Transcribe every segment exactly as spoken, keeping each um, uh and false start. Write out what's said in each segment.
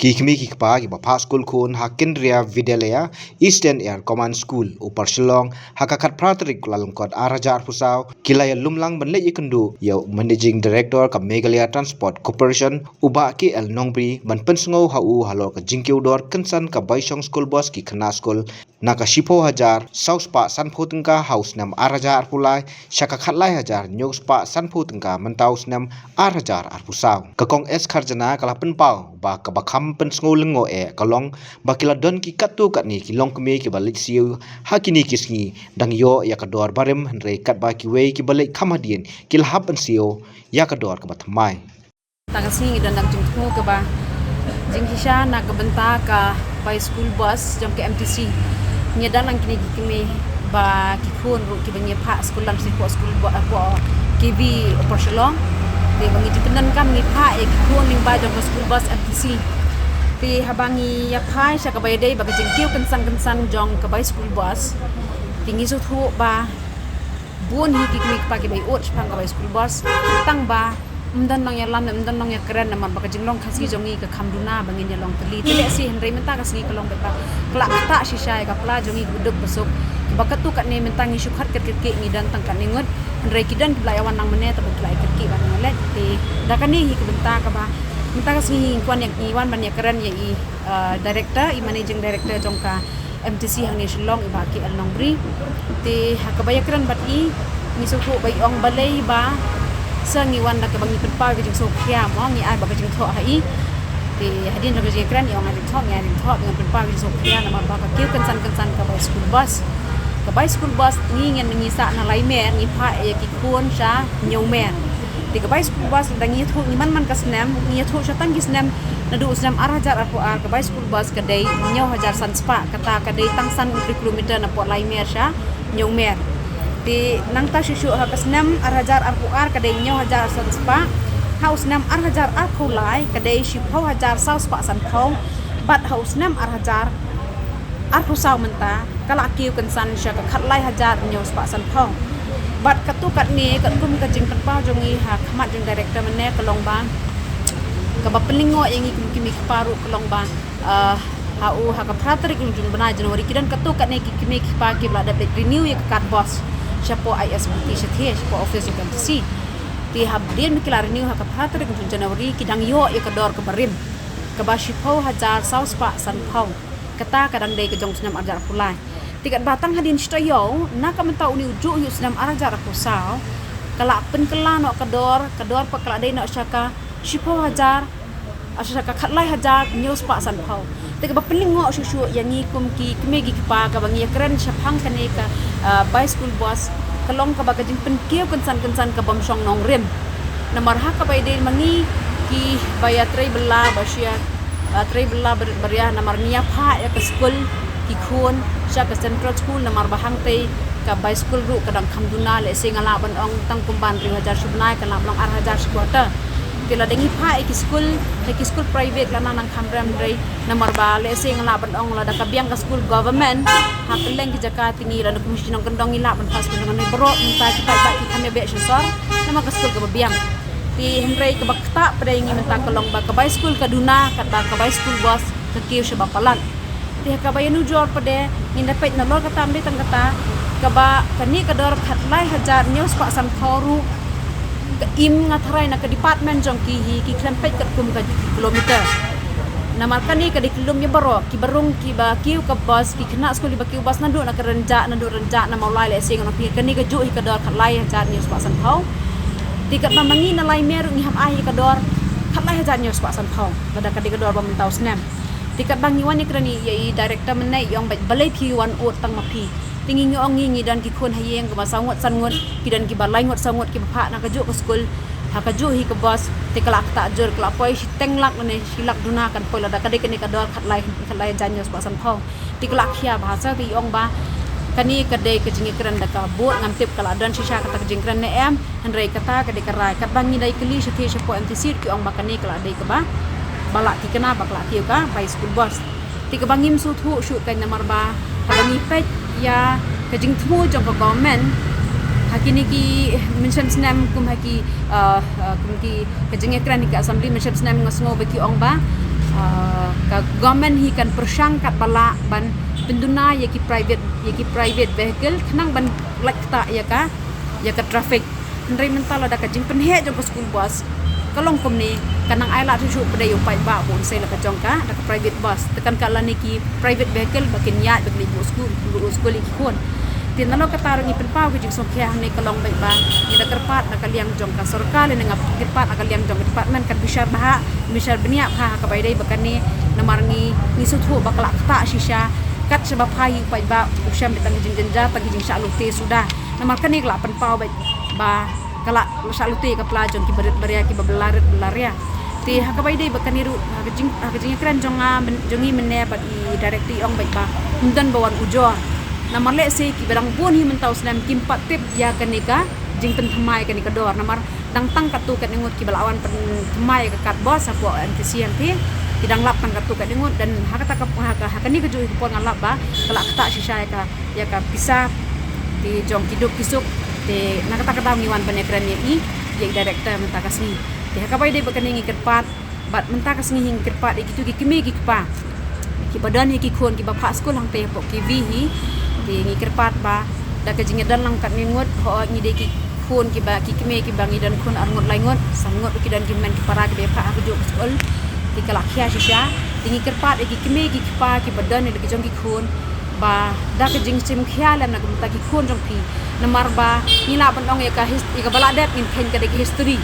Ki kmie ki kpa kiba phah skul khun ha Kendriya Vidyalaya Eastern Air Command School, Upper Shillong, ha ka khatphra tarik Kyllalyngkot arhajar arphew saw, ki la ïalum lang ban leit ïakynduh ïa u Managing Director ka Meghalaya Transport Corporation, u Bah K L Nongbri, ban pynsngew ha u halor ka jingkiew dor kynsan ka bai shong school bus ki khynnah skul, na ka shiphew hajar saw spah sanphew tyngka ha u snem arhajar arphew lai, sha ka khatlai hajar hynñiew spah sanphew tyngka mynta u snem arhajar arphew saw. Ka Kong S Kharjana ka la pynpaw ba kaba kham pynsngew lyngngoh eh ka long ba ki la don ki katto katne ki longkmie kiba leit siew ha kine ki sngi, dang ïoh ïa ka dor barim, hynrei katba kiwei kiba leit kham hadien ki la hap ban siew ïa ka dor kaba thymmai. Ta ka sngi ngi don lang jingthmu kaba jingshisha na ka bynta ka bai school bus jong ka M T C. Ngi don lang kine ki kmie ba ki khun ruh kiba ngi phah skul lam sih, hapoh skul bus, hapoh K V Upper Shillong. Te ba ngi ju pyndonkam, ngi phah ïa ki khun lyngba jong ka school bus M T C. Te haba ngi ïa phai sha kaba ïadei bad ka jingkiew kynsan kynsan jong ka bai school bus, te ngi sngewthuh ba bun hi ki kmie ki kpa kiba ïoh shaphang ka bai school bus, tang ba ym don nongïalam, ym don nongïakren, namar ba ka jinglong Khasi jong ngi ka kham duna ba ngin ïa long tylli. Te lehse hynrei mynta ka sngi ka long beit ba ka la ktah shisha ïa ka pla jong ngi kaba duk ba suk, kaba katto katne mynta ngi shu khot kyrkieh, ngi don tang katne ngut, hynrei ki don kiba la ïa wan lang mynne, te ba ki la ïa kyrkieh ba ngi leit. Te da kane hi ka bynta kaba mynta ka sngi ngi wan ïa, ngi wan ban ïakren ïa i, uh, director, i managing director jong ka M T C hangne Shillong, i Bah K L Nongbri. Te ha kaba ïakren bad i, ngi sngewthuh ba i ong balei ba sa ngi wan da kaba ngi pynpaw ka jingsngewkhia, mo, ngi ai ba ka jingthoh ha i. Te hadien jong ka jingïakren i ong ai jingthoh, ngi ai jingthoh, ngi pynpaw ka jingsngewkhia namar ba ka kiew kynsan kynsan ka bai school bus. Ka bai school bus ngi ngin, ngi sah na lai mer, ngi phah ïa ki khun sha hynñiew mer. Te ka bai school bus lada ngi ïathuh, ngi man man ka snem, ngi ïathuh sha tang ki snem, naduh u snem arhajar arphew ar, ka bai school bus ka dei hynñiew hajar san spah, kata ka dei tang san kilometer napoh lai mer sha hynñiew mer. Te nangta shuh shuh ha ka snem arhajar arphew ar ka dei hynñiew hajar san spah, ha u snem arhajar arphew lai ka dei shiphew hajar saw spah sanphew, bad ha u snem arhajar arphew saw mynta ka la kiew kynsan sha ka khatlai hajar hynñiew spah sanphew. Bad katto katne, katkum ka jingpynpaw jong ngi ha khmat jong director mynne ka long ba kaba pynlyngngoh ïa ngi kum ki kmie ki kpa ruh ka long ba, ah, ha u, ha ka phra tarik jong u bnai January ki don katto katne ki kmie ki kpa kiba la dep leit renew ïa ka card bus shapoh I S B T shathie, shapoh office jong ka M T C. Te hadien ba ki la renew ha ka phra tarik jong u January ki dang ïoh ïa ka dor kaba rim, kaba shiphew hajar saw spah sanphew. Kata ka dang dei ka jong u snem arhajar arphew lai. Te katba tang hadien shi taïew na ka mynta une u juh hi u snem arhajar arphew saw, ka la pynkylla noh ka dor, ka dor pat ka la dei noh sha ka shiphew hajar, ah, sha ka khatlai hajar hynñiew spah sanphew. Te kaba pynlyngngoh shuh shuh ïa ngi kum ki kmie ki kpa kaba ngi ïakren shaphang kane ka, ah, bai school bus ka long kaba ka jingpynkiew kynsan kynsan ka bym shong nongrim. Namar ha kaba ïadei ma ngi kiba ïatrei bylla ba shia, ah, trei bylla bar-, baria, namar ngi ïa phah ïa ka skul ki khun sha ka central school, namar ba hangtei ka bai skul ruh ka dang kham duna, lehse nga lah ban ong tang kumba hynriew hajar shi bnai kan lah ban long ar hajar shi quarter. Te lada ngi phah ïa ki skul, ïa ki skul private la nang nang kham rem, hynrei namar ba lehse nga lah ban ong lada ka biang ka skul government ha kylleng ki jaka, te ngi lada kum shi nongkyndong ngi lah ban phah skul jong ngi baroh, mynta ki paidbah ki kham ïa beh sha sor namar ka skul kaba biang. Te hynrei kaba ktah pat ïa ngi mynta ka long ba ka bai skul ka duna, katba ka bai school bus ka kiew shaba palat. Te ha kaba ïanujor pat de ngin da peit nalor kata, ym dei tang kata, kaba kane ka dor khatlai hajar hynñiew spah sanphew ruh ka im, nga tharai na ka department jong ki hi ki khlem peit katkum ka kilometer. Namar kane ka dei kyllum ïa baroh, kiba rung kiba kiew ka bus, ki khynnah skul kiba kiew bus naduh na ka Rynjah, naduh Rynjah na Mawlai, lehse ngan ong phi kane ka juh hi ka dor khatlai hajar hynñiew spah sanphew. Te katba ma ngi na lai mer ruh ngi hap ai ïa ka dor khatlai hajar hynñiew spah sanphew, lada ka dei ka dor ba mynta u snem. Te katba ngi wan ïakren ïa i director mynne i ong ba balei phi wan ud tang ma phi. Te ngi, ngi ong ngi, ngi don ki khun ha ïing kiba saw ngut san ngut, ki don kiba lai ngut saw ngut kiba phah na kajuh ka skul ha kajuh hi ka bus. Te ka la ktah jur, ka la poi shiteng lak ne shi lak duna kan poi lada ka dei kane ka dor khatlai, khatlai hajar hynñiew spah sanphew. Te ka la khia bha sa, te i ong ba kane ka dei ka jingïakren da ka board, ngam tip ka la don shisha kata ka jingkren ne em. Hynrei kata ka dei ka rai, katba ngi dei kylli shathie shapoh M T C ki ong ba kane ka la dei kaba, ba la thikna ba ka la kiew ka bai school bus. Te kaba ngim sngewthuh shuh ka namar ba haba ngi peit ïa ka jingthmu jong ka government ha kine ki mynshem snem kum ha ki, uh, uh, kum ki ka jingïakren ha ki assembly mynshem snem nga sngew ba ki ong ba Ah, ka government hi kan pyrshang katba lah ban pynduna ïa ki private, ïa ki private vehicle khnang ban lait ktah ïa ka, ïa ka traffic. Hynrei mynta lada ka jingpynheh jong ka school bus ka long kumne, ka nang ai lad shuh shuh pat ïa u paidbah ba un sei la ka jong ka da ka private bus. Te kan ka lane ki private vehicle ba kin ïaid ba kin buh skul, buh skul ïa ki khun. Te nalor kata ruh ngi pynpaw ka jingsngewkhia hangne ka long beit ba ngi da kyrpad na ka liang jong ka sorkar lane nga kyrpad na ka liang jong ka department kan bishar bha, bishar bniah bha ha kaba ïadei bad kane, namar ngi, ngi sngewthuh ba ka la ktah shisha. Kat shaba phai hi u paidbah u shem beit tang ki jingjynjar, tang ki jingshah lute suda. Namar kane ka la pynpaw beit ba ka la shah lute ka pla jong ki barit baria kiba bylla rit bylla ria. Te ha kaba ïadei bad kane ruh, ha ka jing, ha ka jingïakren jong nga myn-, jong ngi mynne bad i director i ong beit ba ym don ba wan ujor. Namar lehse kiba dang bun hi mynta u snem kim pat tip ïa kane ka jingpynthymmai kane ka dor. Namar dang tang katto katne ngut kiba la wan pynthymmai ïa ka kad bus hapoh M T C M P, ki dang lap tang katto katne ngut. Dan ha kata ka, ha ka, ha kane kajuh ka por nga lap ba ka la ktah shisha ïa ka, ïa ka pisa te jong ki duk ki suk. Te na kata ka daw ngi wan ban ïakren ïa i, ïa i director mynta ka sngi. Te ha kaba ïadei bad kane ngi kyrpad, bad mynta ka sngi hi ngi kyrpad ïa kito ki kmie ki kpa kiba don ïa ki khun kiba phah skul hangtei hapoh K V hi. Te ngi kyrpad ba da ka jingïadon lang katne ngut, hooid ngi dei ki khun kiba, ki kmie kiba ngi don khun ar ngut lai ngut, san ngut ki don ki hynmen ki para kiba ïa phah ha kajuh ka skul. Te ka la khia shisha. Te ngi kyrpad ïa ki kmie ki kpa kiba don ïa la ki jong ki khun ba da ka jingshim khia lem na ka bynta ki khun jong phi. Namar ba ngi lah ban ong ïa ka his-, ïa kaba la dep ngin kheiñ ka dei ka history.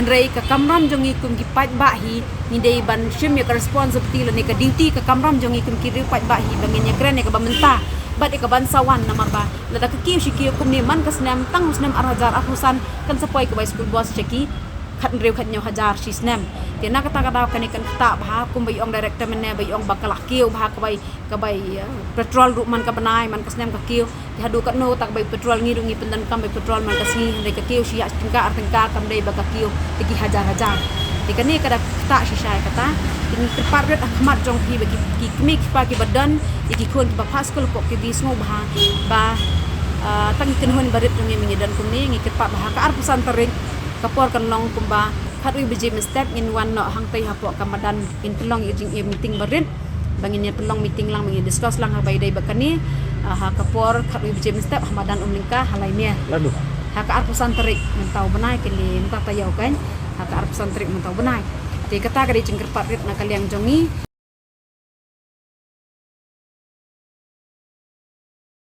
Hynrei ka kamram jong ngi kum ki paidbah hi, ngi dei ban shim ïa ka responsibility lane ka duty, ka kamram jong ngi kum ki riew paidbah hi ba ngin ïakren ïa kaba mynta bad ïa kaban sa wan. Namar ba lada ka kiew shi kiew kumne man ka snem, tang u snem ar hajar arphew san kan sa poi ka bai school bus sha ki khathynriew khathynñiew hajar shi snem. Te na kata ka daw kane kan ktah bha, kumba i ong director mynne ba i ong ba ka la kiew bha ka bai, ka bai, eh, petrol ruh man ka bnai, man ka snem ka kiew. Te haduh katno kata ka bai petrol, ngi ruh ngi pyndonkam bai petrol man ka sngi, hynrei ka kiew shi tyngka ar tyngka, kam dei ba ka kiew da ki hajar hajar. Te kane ka da ktah shisha ïa kata. Te ngi kyrpad rit ha khmat jong phi ba ki, ki kmie ki kpa kiba don ïa ki khun kiba phah skul hapoh K V sngewbha ba, ah, tang ki kynhun barit jong ngi ma ngi don kumne. Ngi kyrpad ba ha ka arphew san tarik ka por kan long kumba khatwei baje mynstep ngin wan noh hangtei hapoh ka madan, ngin pynlong ïa ka jingïa meeting barit, ba ngin ïa pynlong meeting lang, ba ngin discuss lang ha kaba ïadei bad kane, ah, ha ka por khatwei baje mynstep ha madan Umlyngka ha Laimer. Lano? Ha ka arphew san tarik mynta u bnai, kane mynta taïew kan, ha ka arphew san tarik mynta u bnai. Te kata ka dei jingkyrpad rit na ka liang jong ngi.